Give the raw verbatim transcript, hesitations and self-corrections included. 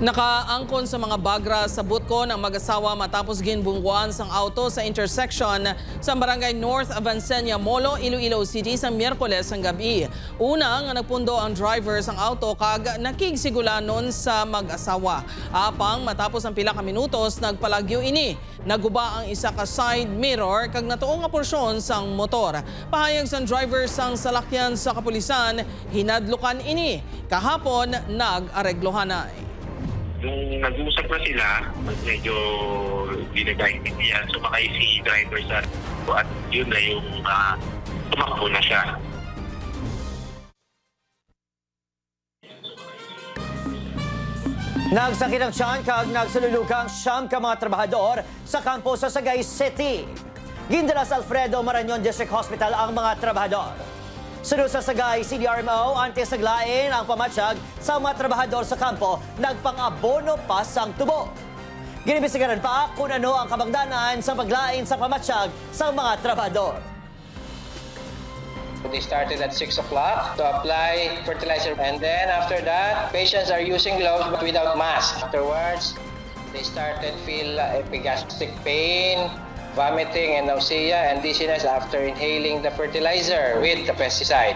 Nakaangkon sa mga bagra sa butkon ang mag-asawa matapos ginbungguan sang auto sa intersection sa Barangay North Avancenia, Molo, Iloilo City sa Miyerkules sang gab-i. Una nga nagpundo ang driver sang auto kag nakigsigulangon sa mag-asawa. Apang matapos ang pila ka minutos, nagpalagyo ini. Naguba ang isa ka side mirror kag natuo nga porsyon sang motor. Pahayag sang driver sang salakyan sa kapulisan, hinadlukan ini. Kahapon, nag-areglohanay. Nung nag-uusap na sila, medyo hindi na kaintindihan. Sumakay si driver sa at yun na yung ah, tumakbo na siya. Nagsakit ang tiyan kag nagsalulugang siyam ka mga trabahador sa kampo sa Sagay City. Gindala sa Alfredo Marañon District Hospital ang mga trabahador. Sunod sa Sagay C D R M O, antes naglain ang pamatyag sa mga trabahador sa kampo, nagpang-abono pa sang tubo. Ginimbestigaran pa kung ano ang kabangdanan sa paglain sa pamatyag sa mga trabahador. They started at six o'clock to apply fertilizer. And then after that, patients are using gloves but without mask. Afterwards, they started feel uh, epigastric pain, vomiting and nausea and dizziness after inhaling the fertilizer with the pesticide.